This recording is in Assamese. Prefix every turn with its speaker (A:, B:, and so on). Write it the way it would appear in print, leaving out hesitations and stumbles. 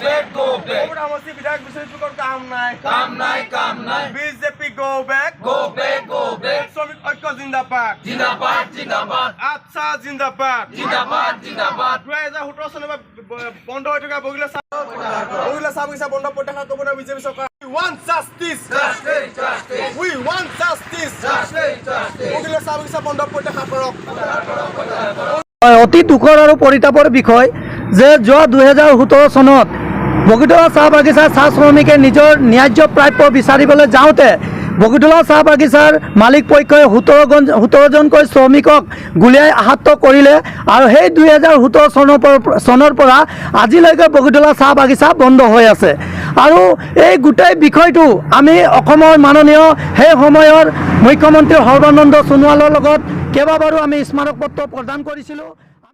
A: Back, go back.
B: সমষ্টি বিধায়ক বিশ্বজিৎ কাম নাই।
A: কাম নাই, কাম নাই।
B: BJP go back.
A: Go back, go back.
B: শ্ৰমিক ঐক্য জিন্দাবাদ।
A: জিন্দাবাদ, জিন্দাবাদ।
B: আটছা জিন্দাবাদ।
A: জিন্দাবাদ, জিন্দাবাদ।
B: 2017 চনৰ পৰা বন্ধ হৈ থকা বগীবিলৰ চাহ বাগিচা বন্ধ প্ৰত্যাহাৰ কৰিব নোৱাৰে বিজেপি চৰকাৰ। Want justice.
A: Justice, justice.
B: We want justice.
A: Justice, justice.
B: বগীবিলৰ চাহ বাগিচা বন্ধ প্ৰত্যাহাৰ কৰক।
C: হয়, অতি দুখৰ আৰু পৰিতাপৰ বিষয় যে যোৱা 2017 চনত বগীতলা চাহ বাগিচাৰ চাহ শ্ৰমিকে নিজৰ ন্যায্য প্ৰাপ্য বিচাৰিবলৈ যাওঁতে বগীতলা চাহ বাগিচাৰ মালিক পক্ষই 17জনকৈ শ্ৰমিকক গুলীয়াই আহত কৰিলে আৰু সেই 2017 চনৰ পৰা আজিলৈকে বগীতলা চাহ বাগিচা বন্ধ হৈ আছে। আৰু এই গোটেই বিষয়টো আমি অসমৰ মাননীয় সেই সময়ৰ মুখ্যমন্ত্ৰী সৰ্বানন্দ সোণোৱালৰ লগত কেইবাবাৰো আমি স্মাৰকপত্ৰ প্ৰদান কৰিছিলোঁ।